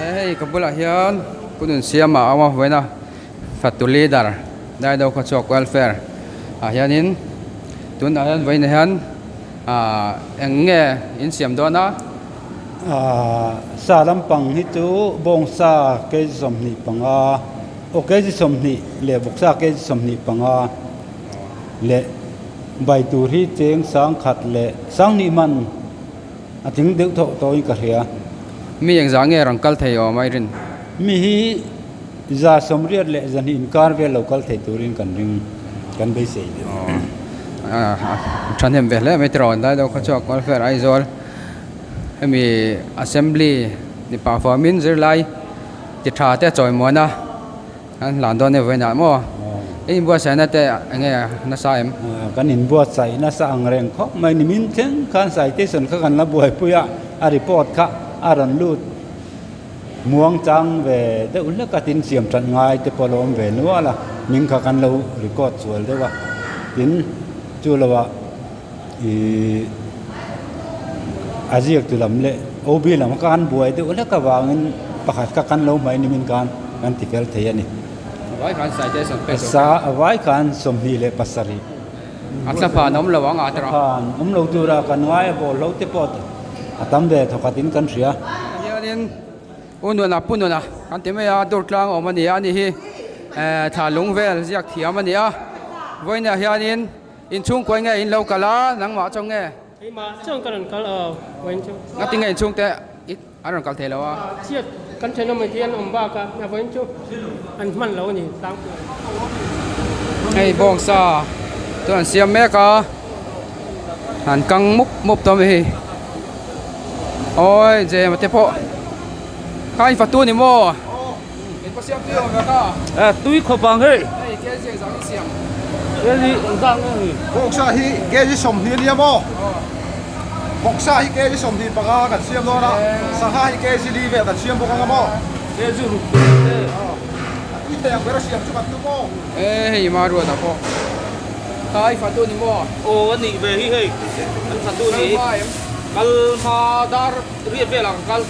Hei ka bulah hian Pu Nunsiama a awm a vawiin a fatu leader Daido Khawchhuak Welfare ah hianin tunah hian vawiinah hian ahh eng nge in siam dawn a. Ahh sa lampang hi chu bawngsa kg 25 aw kg 20 leh vawksa kg 25 leh bai tur hi cheng sangkhat leh sanghnih man a tling deuh thawh tawhin ka hria. Mi engzah nge rawn kal thei awm a i rin? Mi hi za sawmriat leh zahnih inkar vel lo kal thei turin kan ring, kan beisei deuh. Thahnem ve hle mai tiraw Daido Khawchhuak Welfare Aizawl hemi Assembly ni pah huamin zirlai ti tha te chawimuan a. Kan hlan dawn e vawiinah maw? I inbuatsaihna te eng nge nasa em? Kan inbuatsaih nasa ang reng khawp mai. Nimin thleng khan citation kha kan la buaipui a, a report kha a rawn lut muang chang ve deuh hlek a, tin siam that ngai te pawh a lo awm ve nual a, hming kha kan lo record sual deuh a, tin chu lovah ih a ziak tu lam leh OB lam kha kan buai deuh hlek avangin pakhat kha kan lo hmai nimin khan kan ti fel thei a ni. Vai khan citation pek lo. Sa vai khan 27. A thla phan awm lo ang a tawrh a. Phan awm lo tura kan ngai a bawlhlo te pawh a tam ve thawkhat in kan hria. Hianin U Nuna Pu Nuna kan ti mai a dur tlang awm a ni a ni hi thla lung vel ziak thiam a ni a vawiinah hianin Inchhungkuai nge in lo kal a, nangmah chauh nge? Keimah chuan ka rawn kal aw, vawiin chu. Ngati nge inchhung te an rawn kal thei lo a? Chhiat kan thenawm mai khi an awm bak a, vawiin chu an hman lo a ni tlangpui. Hei bawngsa chu an siam mek a, an kang mup mup tawh mai hei. Awi Jema te pawh kha in fatu a ni maw? In pa siam tui awm ve ka. Eh tui khawp ang hei. Hei kg engzah nge siam? Kg engzah nge ni? Bawksa hi kg 20 ania maw? Bawksa hi kg 25 kan siam dawn a, sangha hi kg li vel kan siam bawk anga maw? Kg ruk vel te. A tui thei ang ber a siam chu kan tum aw. Eh hei ma ruat ah pawh. Kha i fatu ni maw? Aw a nih ve hi hei kan fatu ni. Kal hma em? Kal hma dar riat velah kan kal.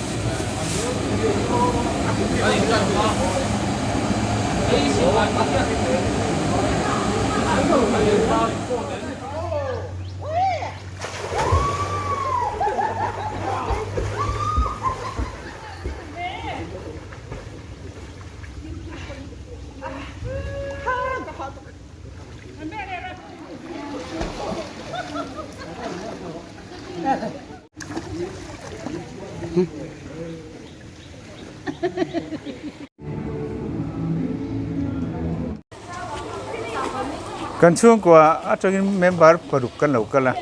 Kan chhungkua atangin member paruk kan lo kal a,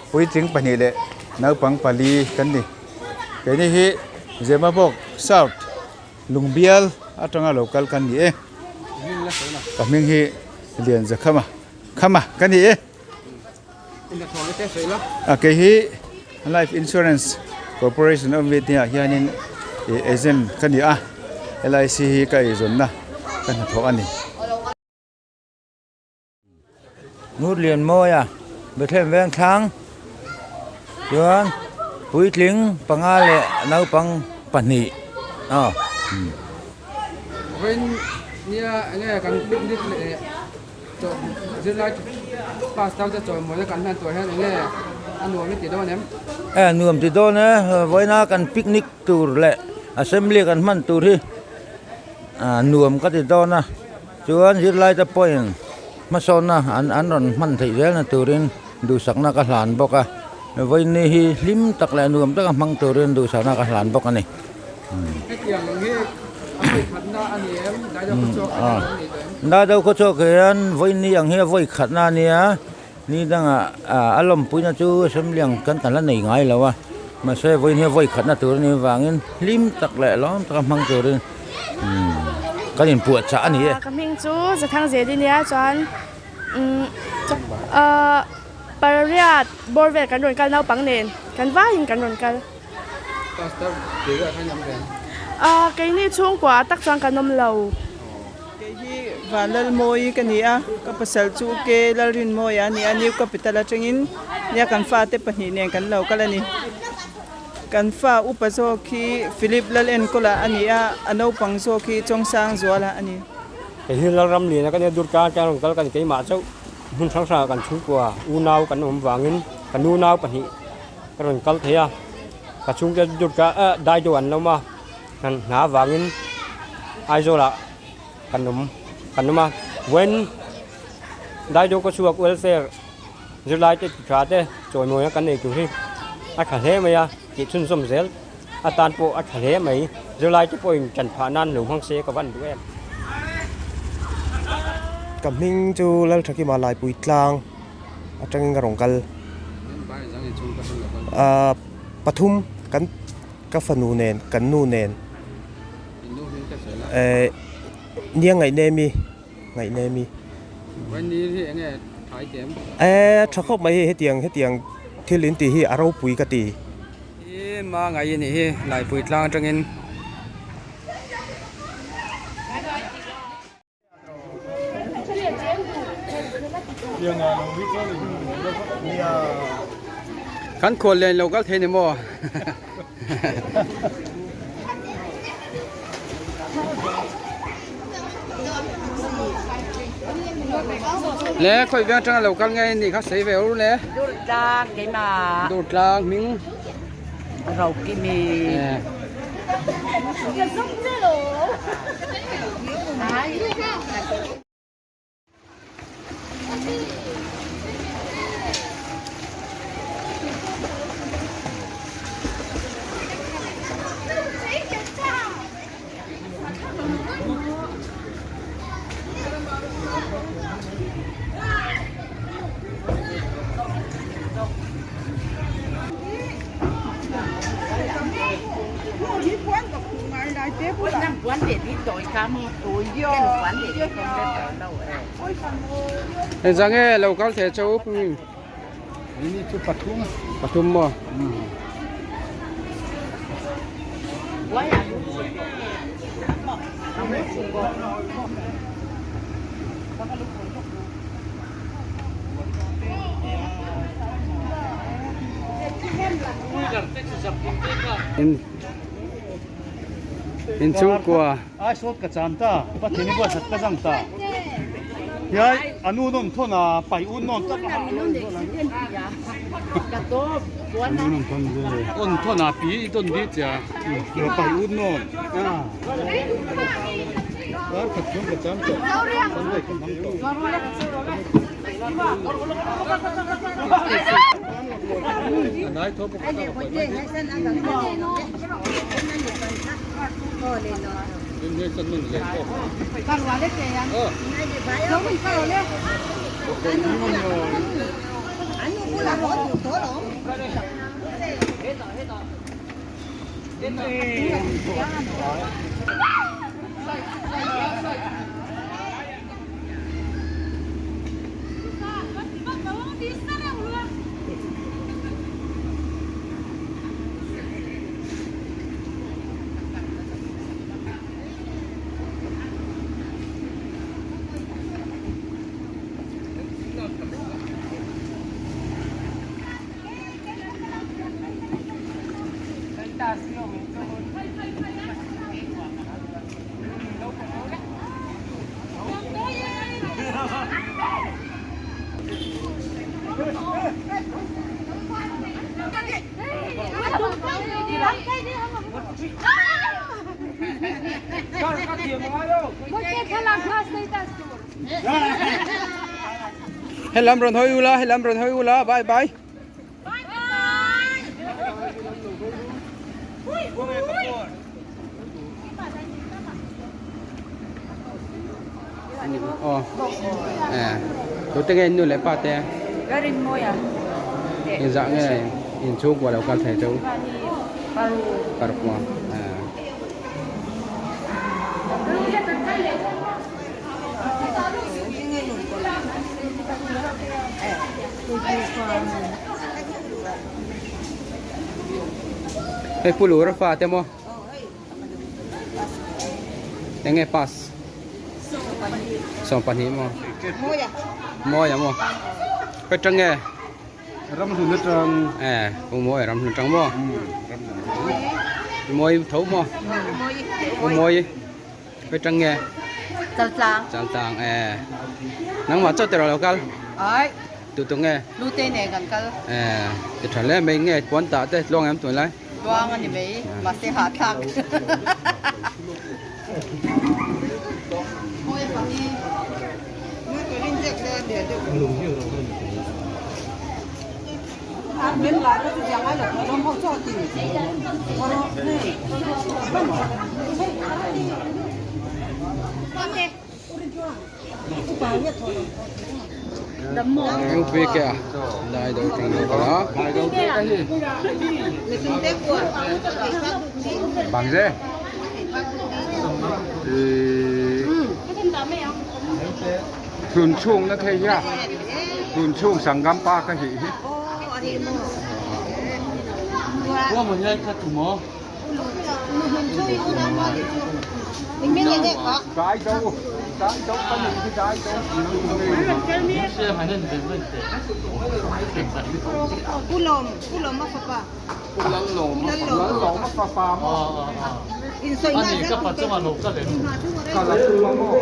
puitling pahnih leh naupang pali kan ni. Keini hi Zemabawk South Lungbial atanga lo kal kan ni e. Ka hming hi Lianzakhama Khama ka ni e. A kei hi Life Insurance Corporation of India hianin ih agent ka ni a L I C hi ka eizawnna ka hnathawh a ni. Ngurlianmawia Bethlehem Vengthlang chuan puitling panga leh naupang pahnih aw. Vawiin nia enge kan picnic leh. Zirlai pass dang te chawimawina kan hman tur hian enge a nuam i ti dawn em? E nuam ti dawn e, vawiina kan picnic tur leh assembly kan hman tur hi nuam ka ti dawn a, chuan zirlai te pawhin hmasawnna an an rawn hman theih zelna turin duhsakna ka hlan bawk a, vawiin hi hlim tak leh nuam taka hmang turin duhsakna ka hlan bawk a ni. Hetiang hi a vawi khatna a ni em? Daido khawchhuak a ni em? Daido khawchhuak hian vawiin ang hi a vawi khatna a nia, ni dangah a lawmpuina chu assembly ang kan la nei ngai lo a, mahse vawiin hi a vawi khatna tur a nih avangin hlim tak leh lawm taka hmang turin kan inpuahchah a ni e. Ka hming chu Zathang Zeli nia chuan ahh Pariat bawr vel kan rawn kal naupang nen kan vaiin kan rawn kal. Pastor tih vel khan awm ve ang. Ahh keini chhungkua ah tak chuan kan awm lo. Kei hi Vanlalmawi ka ni a, ka pasal chu Ke Lalrinmawia a ni a, New Capital atangin nia kan fate pahnih nen kan lo kal a ni. Kan fa upa zawk hi Philip Lalenkawla a ni a, a naupang zawk hi Chawngsang Zuala a ni. Kei hi Lalramliana ka nia, Durtlang atanga rawn kal ka ni. Keimah chauh hmun hrang hrangah kan chhungkua unau kan awm vangin ka nunau pahnih ka rawn kal thei a. Ka chhungte Durtlang Daido an lo awm a, hna vangin Aizawlah kan awm kan awm a. Vawiin Daido ka chhuak welfare zirlai te tha te chawimawi a kan nei tur hi a tha hle mai a tih chhunzawm zel atan pawh a tha hle mai zirlai te pawhin ṭan phah nan lo hmang se ka van duh em. Ka hming chu Lalthakima Laipui tlang atangin ka rawn kal ahh pathum kan ka fanu nen kan nu nen eh nia ngaihnemi. Ngaihnemi. Vaini hi enge thai ti em? E tha khawp mai hei hetiang hetiang thil in tih hi a ropui ka ti. I ma ngai i nih hi Laipui tlang atangin. Kan khual lian lo kal thei ni maw? Le khawi veng atanga lo kal nge ni kha sawi ve ur le. Durtlang keimah. Durtlang hming. Rokimi. Engzah nge lo kal thei che u Ni chu pathum pathum maw In in chhungkua. Ai sawt ka chan ta, Pathian i buaisat ka zang ta. Hiai a nu nawn thawn a, pai un nawn tak a. On thawn a pi i tawn bik chia, pai un nawn. Kar khat chhung ka chan tawh, Sunday ka hmang tawh. Helam rawn hawi ula helam rawn hawi ula bye bye. Aw eh tute nge nu leh pa te inzah nge inchhungkua lo kal thei cheu parukua eh. Hei pu lura fa te maw enge pass 22 maw mawi a maw ka tang nge ram hlun atang eh pu mawi ram hlun atang maw. Mawi tho maw? U Mawi. Khawi tang nge? Chaltlang. Chaltlang e. Nangmah chaw teh rawh lo kal. Ai. Tu tu nge? Lu te nen kan kal. E ti tha hle mai nge puan tah te tluang em tunlai? Tluang a ni mai mahse hahthlak. Engpui ke a lai do tang lo kal a. Bang ze. Thun chung na thei hi a thun chung sangam pa ka hi hi. Dai do dai do ka ni hi dai do. Lal lawm a fapa maw? Ka la tum a maw?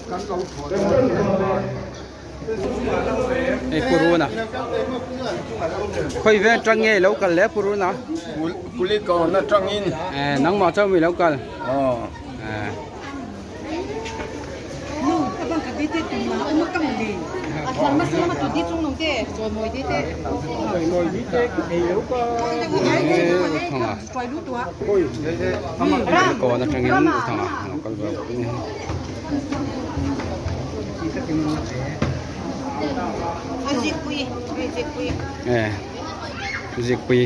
Kan lo chhuah dawn em? Hei purun a khawi vel atang nge lo kal le purun a Kulikawn atangin eh nangmah chauh mi lo kal aw eh Kulikawn atangin thanga lo kal ve bawk a ni. Eh zikpui.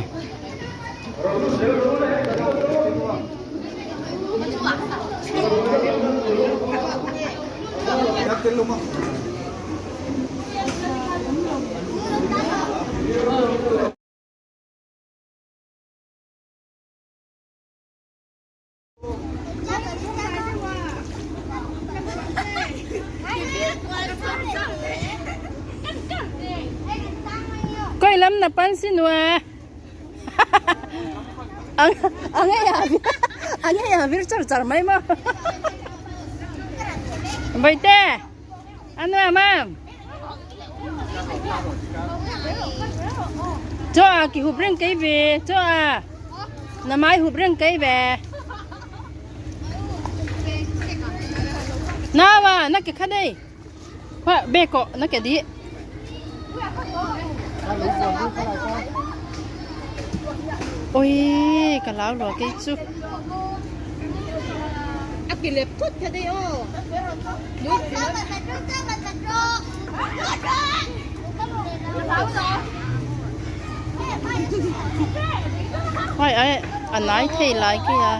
Koi lam napansin mo ah. Ang ang ang ang char char may mo. Baite. Ano ma'am? Cho à ki hup reng kei ve cho à. Na mai hup reng kei ve. Na wa na ke khadei. Khoa be ko na ke di. Ôi, cả lão lo cái chú. Khoai ai anh nói thì lại kia.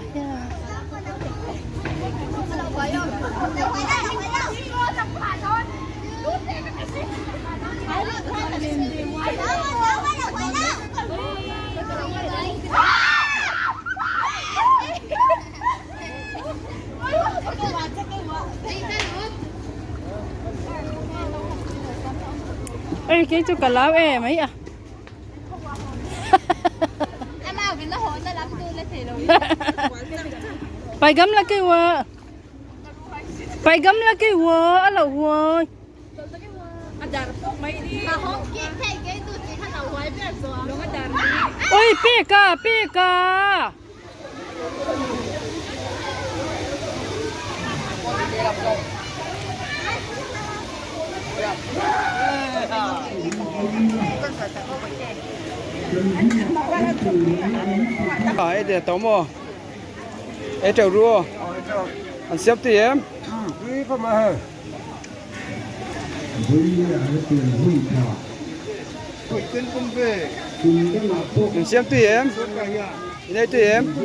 Ê, cái chú cả lão em mấy à? Phải gắm là cái vợ. Phải gắm là cái vợ, ở lẩu vợ. Ôi, bê cả, bê cả. À, ê, để tao mò. Ê, trầu rùa. Anh xếp thì em. Anh xếp thì em. Đây thì em.